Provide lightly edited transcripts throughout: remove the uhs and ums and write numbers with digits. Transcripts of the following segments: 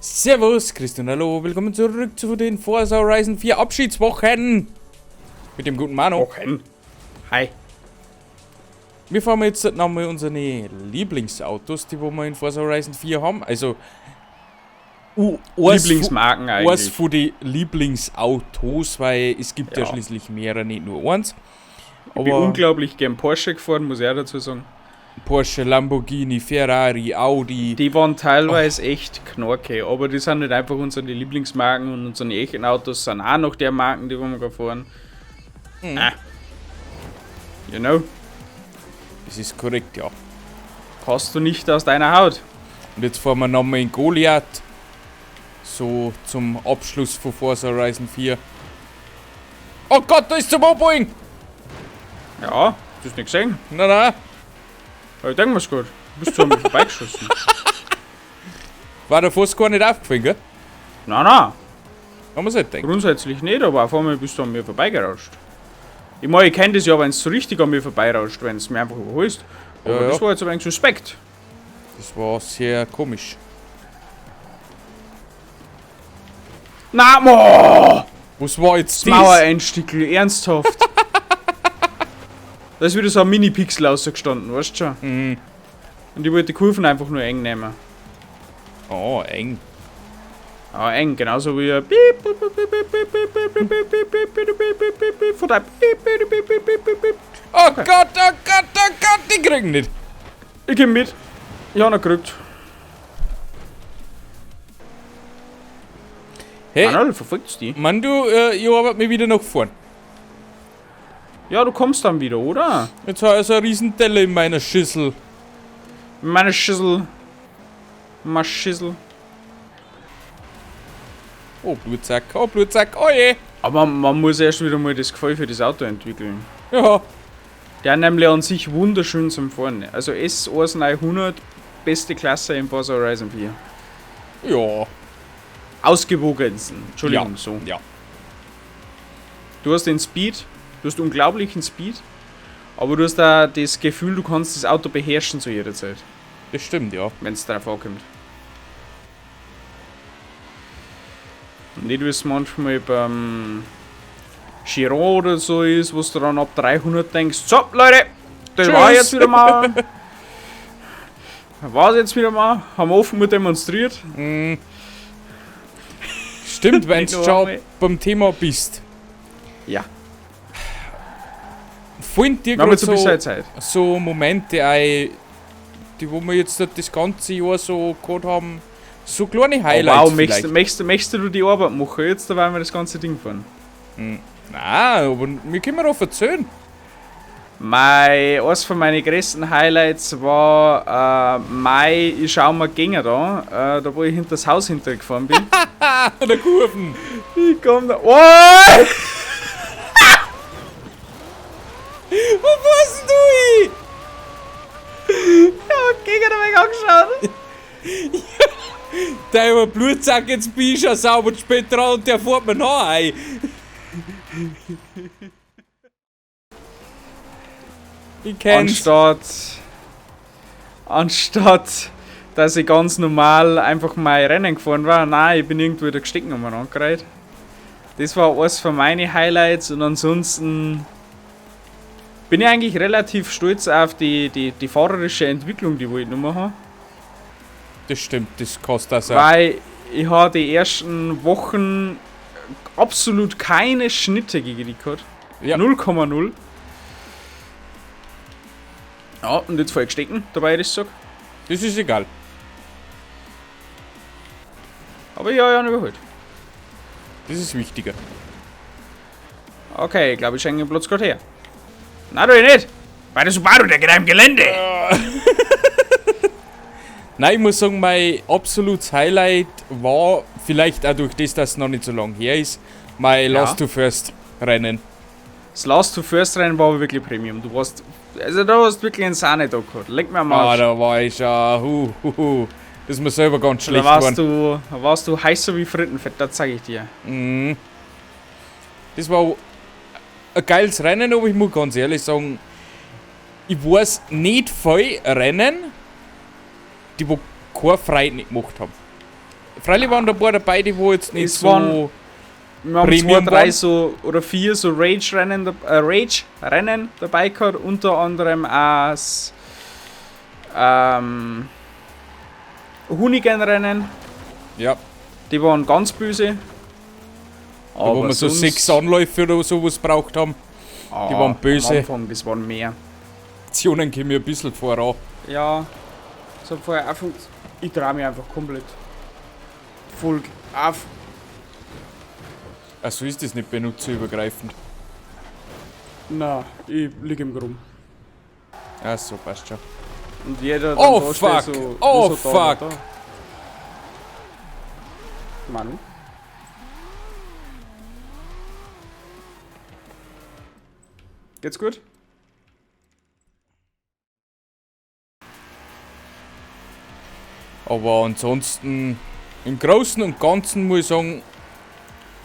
Servus, Christian, hallo, willkommen zurück zu den Forza Horizon 4 Abschiedswochen mit dem guten Manu. Wochen. Hi. Wir fahren jetzt nochmal unsere Lieblingsautos, die wo wir in Forza Horizon 4 haben. Also Lieblingsmarken eins eigentlich. von den Lieblingsautos, weil es gibt ja Ja. schließlich mehrere, nicht nur eins. Ich bin Aber unglaublich gern Porsche gefahren, muss ich auch dazu sagen. Porsche, Lamborghini, Ferrari, Audi. Die waren teilweise echt knorke, aber die sind nicht einfach unsere Lieblingsmarken und unsere echten Autos sind auch noch der Marken, die wir gefahren. Mhm. Ah. You know, Das ist korrekt, ja. passt du nicht aus deiner Haut. Und jetzt fahren wir nochmal in Goliath. So zum Abschluss von Forza Horizon 4. Oh Gott, da ist zum Oboing! Ja, du hast nicht gesehen. Na na, Aber ich denk mir's gut. Du bist zu mir vorbeigeschossen. war der fast gar nicht aufgefallen, gell? Na na, Haben wir's nicht gedacht. grundsätzlich nicht, aber auf einmal bist du an mir vorbeigerauscht. Ich meine, ich kenn das ja, wenn es so richtig an mir vorbeirauscht, wenn es mir einfach überholst. Aber Ja, ja. das war jetzt ein wenig suspekt. Das war sehr komisch. Na, mo! Was war jetzt das? Mauereinstückel, ernsthaft. Da ist wieder so ein Mini-Pixel rausgestanden, weißt du schon? Mhm. Und ich wollte die Kurven einfach nur eng nehmen. Oh, eng. Ah, eng, genauso wie ein Piep, piep, piep, piep, piep, piep, piep, piep, piep, piep, piep, piep, piep, piep, piep, piep, von der Piep, piep, piep, piep, piep, piep, piep. Oh Gott, oh Gott, oh Gott, die kriegen nicht. Ich geh mit. Ich hab noch gekriegt. Hey, Manuel, verfolgt's die? Mann, du, ich arbeite mich wieder nach vorn. Ja, du kommst dann wieder, oder? Jetzt habe ich so eine riesen Delle in meiner Schüssel. Meine Schüssel. Meine Schüssel. Oh, Blutsack, oh, Blutsack, oh je. Aber man muss erst wieder mal das Gefühl für das Auto entwickeln. Ja, Der nämlich an sich wunderschön zum Fahren. Also S1900, beste Klasse im Forza Horizon 4. ja, Ausgewogensten. Entschuldigung, ja, so. Ja. Du hast den Speed, du hast unglaublichen Speed, aber du hast da das Gefühl, du kannst das Auto beherrschen zu jeder Zeit, Das stimmt, ja. wenn es darauf ankommt. Und nicht, wie es manchmal beim Chiron oder so ist, wo du dann ab 300 denkst, so Leute, das war Tschüss. jetzt wieder mal. War's jetzt wieder mal, haben wir offen mit demonstriert. Mhm. Stimmt, wenn Nicht du nur schon einmal. beim Thema bist. Ja. Fallen dir Wir haben gerade jetzt ein so, bisschen Zeit. so Momente ein, die wo wir jetzt das ganze Jahr so gehabt haben, so kleine Highlights Oh, wow, vielleicht. möchtest du die Arbeit machen? Jetzt, da werden wir das ganze Ding fahren. Nein, aber wir können auch erzählen. Eines von meinen größten Highlights war Mai, ich schau mal Gänger da, da wo ich hinter das Haus hintergefahren bin. An der Kurven. Ich komm da. Oh! Wo warst denn du hin? Ich hab Gänger da weg angeschaut. Der über Blutsack, jetzt bin ich schon sauber und spät dran und der fährt mir nach ein. Ich kenn's. Anstatt, dass ich ganz normal einfach mein Rennen gefahren war, nein, ich bin irgendwo wieder gestiegen und mir angereiht. Das war eines von meinen Highlights und ansonsten bin ich eigentlich relativ stolz auf die fahrerische Entwicklung, die wo ich genommen habe. Das stimmt, das kostet das auch. Weil ich habe die ersten Wochen absolut keine Schnitte gekriegt gehabt. Ja. 0,0. Ja, und jetzt voll gestecken, dabei ich das sag. Das ist egal. Aber ja, ja, nicht überholt. Das ist wichtiger. Okay, ich glaube, ich schenke den Platz gerade her. Nein, tu ich nicht! Bei der Subaru, der geht im Gelände! Nein, ich muss sagen, mein absolutes Highlight war, vielleicht auch durch das, dass es noch nicht so lange her ist, mein Ja. Last to First Rennen. Das Last to First Rennen war aber wirklich Premium. Du warst. Also, da hast du wirklich einen Sahnetag gehabt. Leck mir am Ah, Arsch. da war ich schon, hu, hu, hu. Das ist mir selber ganz Da schlecht warst geworden. du, da warst du heißer wie Frittenfett, das sag ich dir. Mhm. Das war ein geiles Rennen, aber ich muss ganz ehrlich sagen, ich weiß nicht viel Rennen, die wo keine Freude nicht gemacht haben. Freilich waren da ein paar dabei, die wo jetzt nicht Es so... waren- Wir haben Premium zwei, drei waren. so oder vier so Rage-Rennen dabei gehabt, unter anderem auch das Hoonigan-Rennen, Ja, die waren ganz böse. da wo wir so 6 Anläufe oder sowas braucht haben. Ah, die waren böse. Am Anfang, das waren mehr. Aktionen kommen mir ein bisschen voran. Ja, das hat vorher auch funkt. Ich trau mich einfach komplett. Voll auf. Also ist das nicht benutzerübergreifend. Na, ich lieg im Grund. Ach so, passt schon. Und jeder Oh, dann da steht fuck. so, Oh, was hat da, fuck. da? Manu? Geht's gut? Aber ansonsten, im Großen und Ganzen muss ich sagen,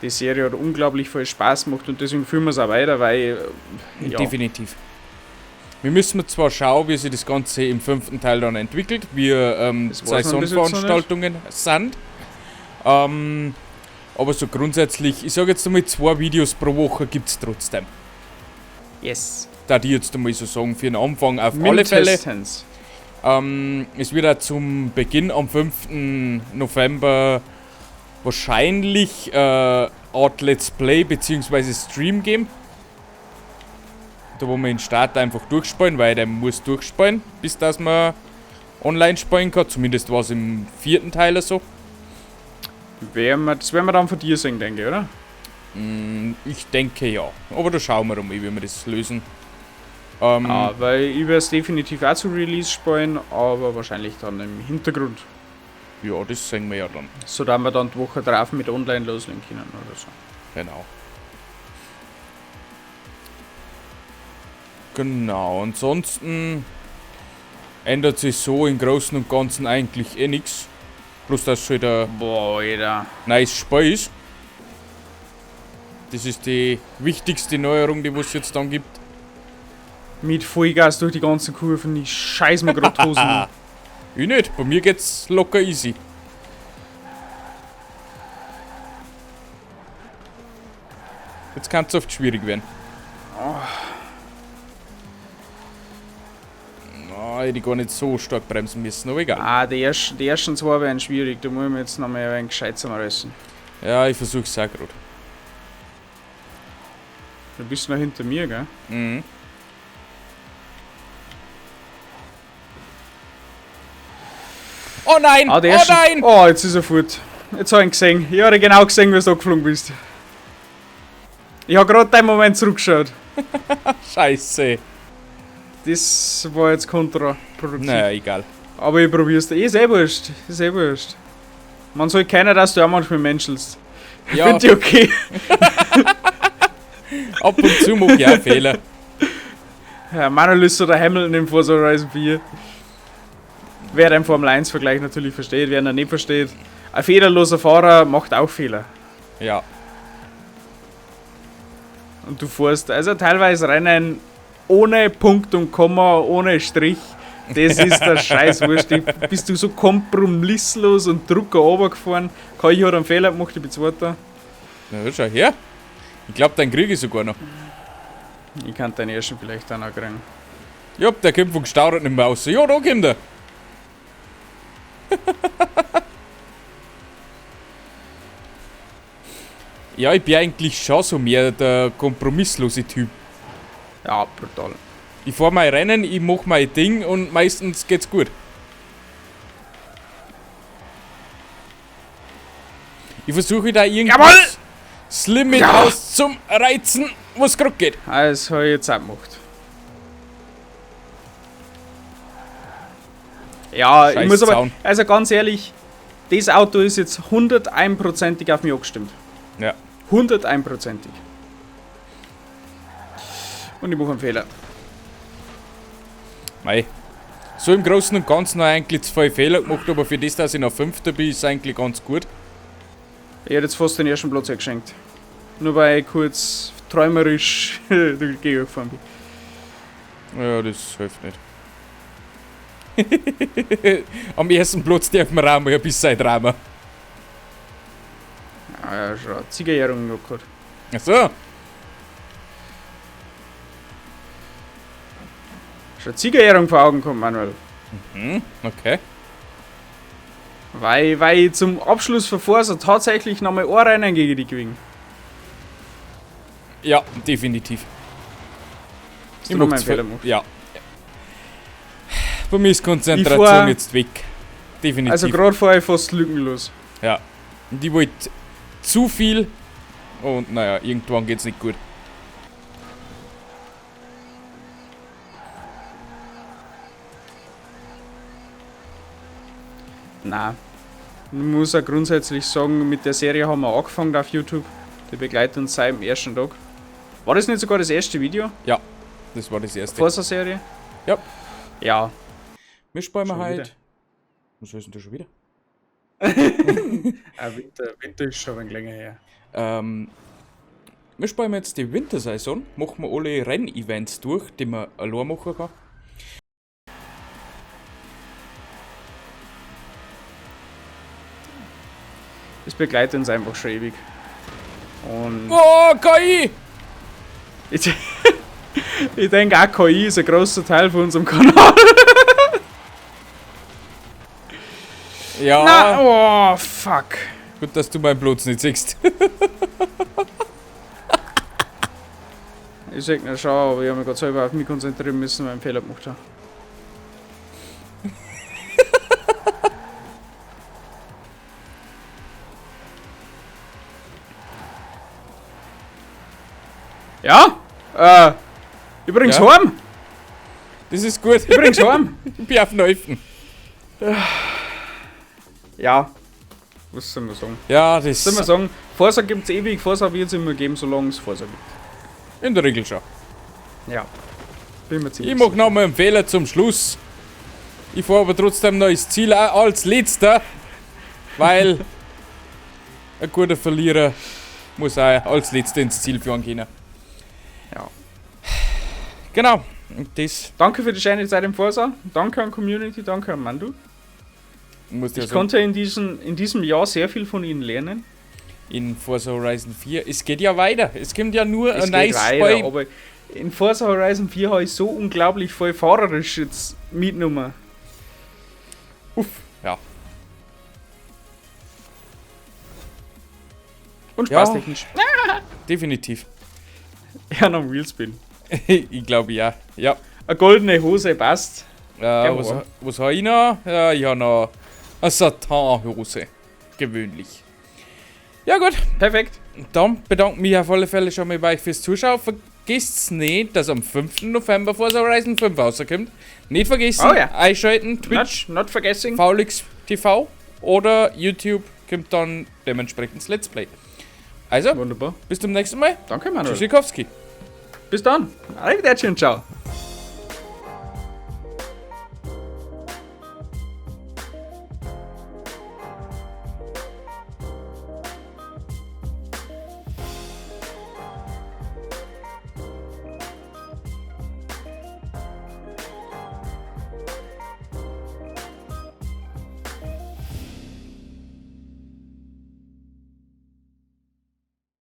Die Serie hat unglaublich viel Spaß gemacht und deswegen fühlen wir es auch weiter, weil. Ja. definitiv. Wir müssen zwar schauen, wie sich das Ganze im 5. Teil dann entwickelt, wie Das weiß man bis jetzt noch nicht. Saisonveranstaltungen sind. Aber so grundsätzlich, ich sage jetzt einmal, 2 Videos pro Woche gibt es trotzdem. Yes. Da die jetzt einmal so sagen, für den Anfang auf alle Fälle. Mindestens. Es wird auch zum Beginn am 5. November wahrscheinlich Art Let's Play bzw. Stream geben. Da wo wir den Start einfach durchspielen, weil der muss durchspielen, bis dass man online spielen kann. Zumindest war es im 4. Teil so. Das werden wir dann von dir sehen, denke ich, oder? Ich denke ja. Aber da schauen wir mal, wie wir das lösen. Ah, weil ich werde es definitiv auch zu Release spielen, aber wahrscheinlich dann im Hintergrund. Ja, das sehen wir ja dann. Sodass wir dann die Woche drauf mit online loslegen können oder so. Genau. Genau, ansonsten ändert sich so im Großen und Ganzen eigentlich eh nix. Bloß, dass es halt ein Boah, Alter. neues Spiel ist. Das ist die wichtigste Neuerung, die es jetzt dann gibt. Mit Vollgas durch die ganzen Kurven, ich scheiß mir grad die Hosen an. Ich nicht, bei mir geht's locker easy. Jetzt kann's oft schwierig werden. Oh. Na, hätte ich gar nicht so stark bremsen müssen, aber egal. Ah, die ersten zwei werden schwierig, da muss ich mir jetzt noch mal ein wenig gescheit zusammenreißen. Ja, ich versuch's auch grad. Du bist noch hinter mir, gell? Mhm. Oh nein! Ah, die Oh ersten- nein! Oh, jetzt ist er fort. Jetzt hab ich ihn gesehen. Ich habe genau gesehen, wie du geflogen bist. Ich hab grad den Moment zurückgeschaut. Scheiße. Das war jetzt kontraproduktiv. Naja, egal. Aber ich probier's. Ist eh wurscht. Ist eh wurscht. Man soll keiner, dass du auch manchmal menschelst. Ja, Find ich okay. ab und zu mach ich auch Fehler. Ja, Manuel ist so der Hamilton im Forza Horizon 4. Wer den Formel 1 Vergleich natürlich versteht, wer ihn nicht versteht. Ein fehlerloser Fahrer macht auch Fehler. Ja. Und du fährst also teilweise Rennen ohne Punkt und Komma, ohne Strich. Das ist der Scheiß wurscht. Bist du so kompromisslos und Drucker runtergefahren. KI hat einen Fehler gemacht, ich bin Zweiter. Na, schau her. Ich glaube, deinen kriege ich sogar noch. Ich kann deinen ersten vielleicht auch noch kriegen. Ja, der kommt vom Staurat nicht mehr raus. Ja, da kommt er. Ja, ich bin eigentlich schon so mehr der kompromisslose Typ. Ja, brutal. Ich fahr mein Rennen, ich mach mein Ding und meistens geht's gut. Ich versuche da irgendwas das Limit Ja! aus zum Reizen, was grad geht. Das habe ich jetzt auch gemacht. Ja, ich Scheiß muss aber, Zaun. also ganz ehrlich, das Auto ist jetzt 101%ig auf mich abgestimmt. Ja. 101%ig. Und ich mache einen Fehler. Mei. So im Großen und Ganzen habe ich eigentlich zwei Fehler gemacht, aber für das, dass ich noch Fünfter bin, ist eigentlich ganz gut. Ich hätte jetzt fast den ersten Platz hergeschenkt. Nur weil ich kurz träumerisch durch die Gegend gefahren bin. Ja, das hilft nicht. Am ersten Platz darf man auch mal ein bisschen drama. Ah ja, schon eine Ziegerjährung gehabt. Ach so. Schon Ziegerjährung vor Augen kommt, Manuel. Mhm, okay. Weil ich zum Abschluss von Forza tatsächlich nochmal ein Rennen gegen die gewinne. Ja, definitiv. Hast du noch mal einen Fehler gemacht? Ja. Bei mir ist Konzentration jetzt weg. Definitiv. Also gerade vorher fast lückenlos. Ja. Und ich wollte zu viel und naja, irgendwann geht's nicht gut. Nein. Ich muss auch grundsätzlich sagen, mit der Serie haben wir angefangen auf YouTube. Die begleitet uns seit dem ersten Tag. War das nicht sogar das erste Video? Ja, das war das erste. Forza-Serie? Ja. Ja. Wir spielen Schon heute. wieder. Was ist denn da schon wieder? Ah, Winter ist schon ein wenig länger her. Wir spielen jetzt die Wintersaison, machen wir alle Rennevents durch, die man allein machen kann. Das begleitet uns einfach schon ewig. Und Oh, KI! Ich denke auch KI ist ein großer Teil von unserem Kanal. Ja. Na, oh, fuck. Gut, dass du meinen Platz nicht siehst. Ich sag na schon, aber ich hab mich grad selber auf mich konzentrieren müssen, weil ich einen Fehler gemacht habe. Ja, übrigens Ja. heim. Das ist gut. Übrigens heim. Ich bin auf dem 11. Ja. Was soll man sagen? Ja, das Soll man sagen, Forza gibt's ewig, Forza wird's immer geben, solange es Forza gibt. In der Regel schon. Ja. Bin mir ziemlich Ich mach sicher. noch mal einen Fehler zum Schluss. Ich fahr aber trotzdem noch ins Ziel auch als letzter, weil ein guter Verlierer muss auch als letzter ins Ziel fahren können. Ja. Genau. Und das Danke für die schöne Zeit im Forza. Danke an Community, danke an Mandu. muss ich Ich ja sagen. konnte in diesem Jahr sehr viel von Ihnen lernen. In Forza Horizon 4. Es geht ja weiter. Es kommt ja nur Es ein geht neues weiter, Spiel. aber in Forza Horizon 4 habe ich so unglaublich viel fahrerisch jetzt mitgenommen. Uff, ja. Und Ja. spaßtechnisch. Definitiv. Ja, noch Wheelspin. Ich glaube ja. Ja. Eine goldene Hose passt. Jawohl. Was habe ich noch? Ja, ich habe noch eine Satin-Hose. Gewöhnlich. Ja gut, Perfekt. dann bedanke ich mich auf alle Fälle schon mal bei euch fürs Zuschauen. Vergesst nicht, dass am 5. November Forza Horizon 5 rauskommt. Nicht vergessen, Oh ja. einschalten, Twitch, Not forgessing. VLX TV oder YouTube kommt dann dementsprechend das Let's Play. Also, Wunderbar. bis zum nächsten Mal. Danke, Manuel. Tschüssikowski. Bis dann. Arrivederci und ciao.